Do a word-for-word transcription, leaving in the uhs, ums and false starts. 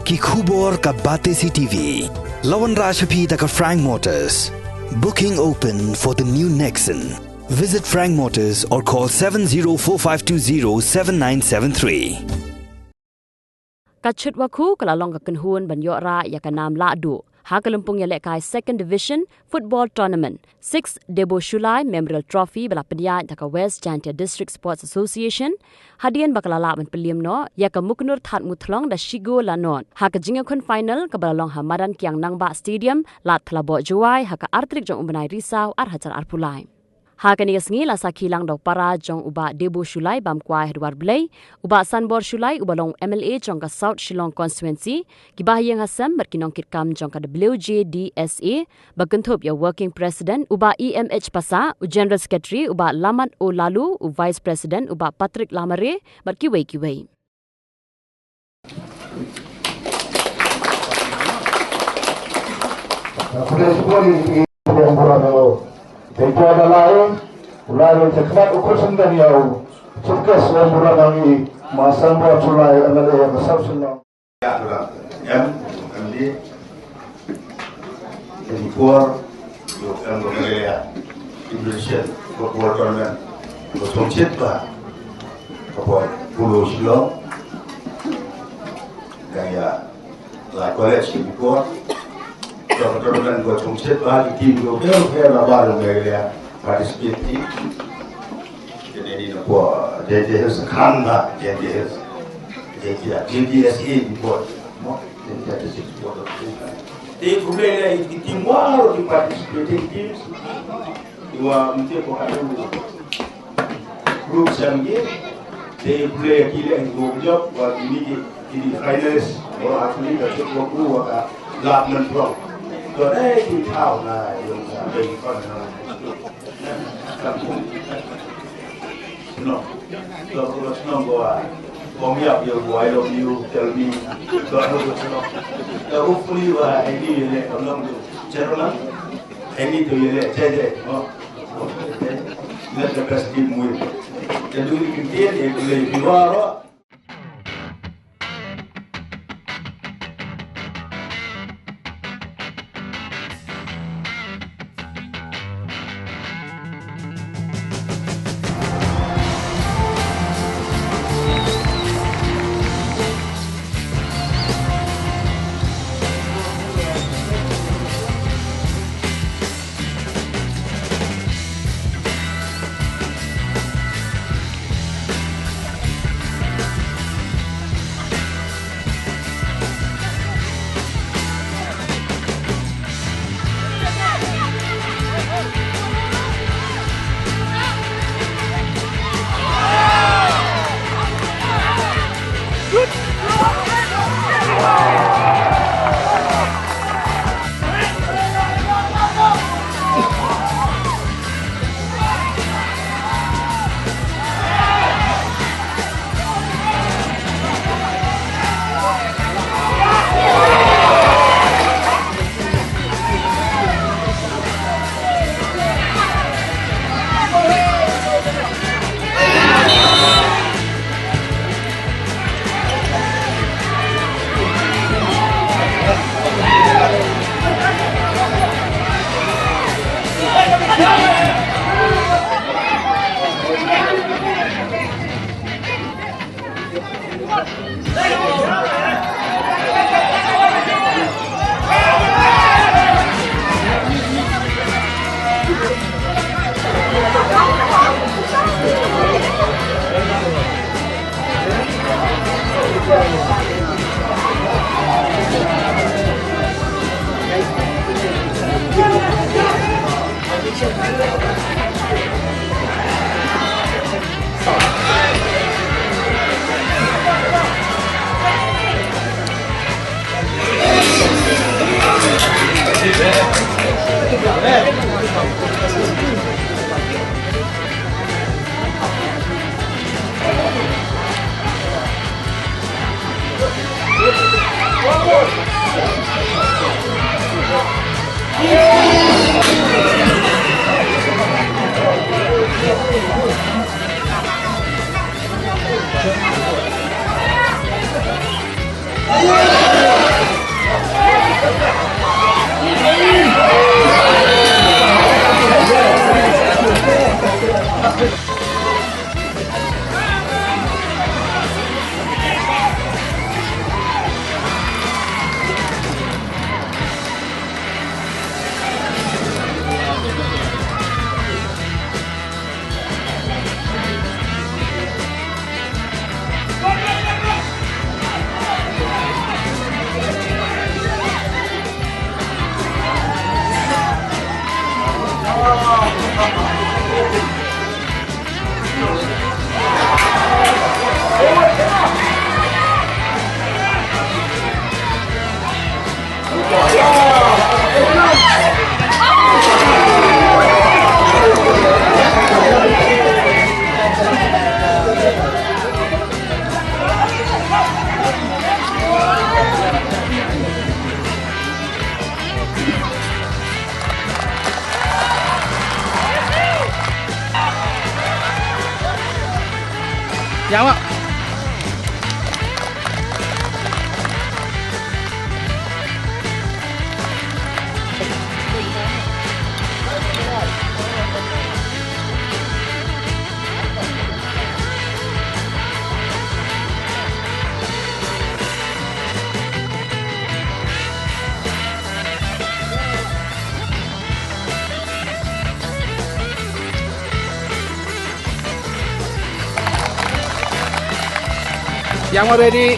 Ki khubor ka Batesi T V. La wanrah sha phi da ka Frank Motors. Booking open for the new Nexon. Visit Frank Motors or call seven zero four five two zero seven nine seven three. Ka Chutwakhu ka la long ka kynhun ban ïoh rah ïa ka nam lahduh ha ka lympung ïalehkai Second Division Football Tournament, sixth Debo Shullai Memorial Trophy ba la pynïaid da ka West Jaintia District Sports Association, hadien ba ka la lah ban pynliem noh ïa ka Muknur Thadmuthlong da shi gol la nod ha ka jingïakhun final kaba la long ha madan Kiang Nangbah Stadium, Lad Thlaboh, Jowai, ha ka ar tarik jong u bnai Risaw ar hajar arphew lai. Ha kane ka sngi la sakhi lang da u para jong u Bah Debo Shullai bam kwai ha dwar Blei, u Bah Sanbor Shullai uba long M L A jong ka South Shillong Constituency, ki bahaïing hasem bad ki nongkitkam jong ka W J D S A, ba kynthup ïa u Working President u Bah E M H Passah, u General Secretary u Bah Lamat O Laloo, u Vice President u Bah Patrick Lamare bad kiwei kiwei. Em, em, di, di por, ïoh em, ko Meghalaya Indonesia Football Tournament, ko chongchit ba, ko por, Polo Shillong, ka ïa, la college di por, ko tournament ko chongchit ba, ki team ko, ko, ko, la ba, ko Meghalaya participate team. Kane ni na pdeng Jaintia Hills, khan na Jaintia Hills. Jaintia, J D S A ni pdeng. Mo, Jaintia District Sport Association. Te kumne le ki team waroh ki participating teams. Ki wa mte ko hadu group sam ki. Te kumne ki le ko job wa ki ni ki, ki ni finalist. Wa actually ka chut wa ku wa ka lap man prong. To dei ki thaw na yung sa dei ki kon na. No. Ko ko shnong ko, ah, kong ïap ïa u, "I love you, tell me." Ko ko shnong. Ko hopefully wa, ah, ini ïa le kam long tu. Chairman, ini tu ïa le, che che. Oh. Let the best team win. Te dei ni kin tian ïa le pi wa ro. Yang mak. Yang mau ready.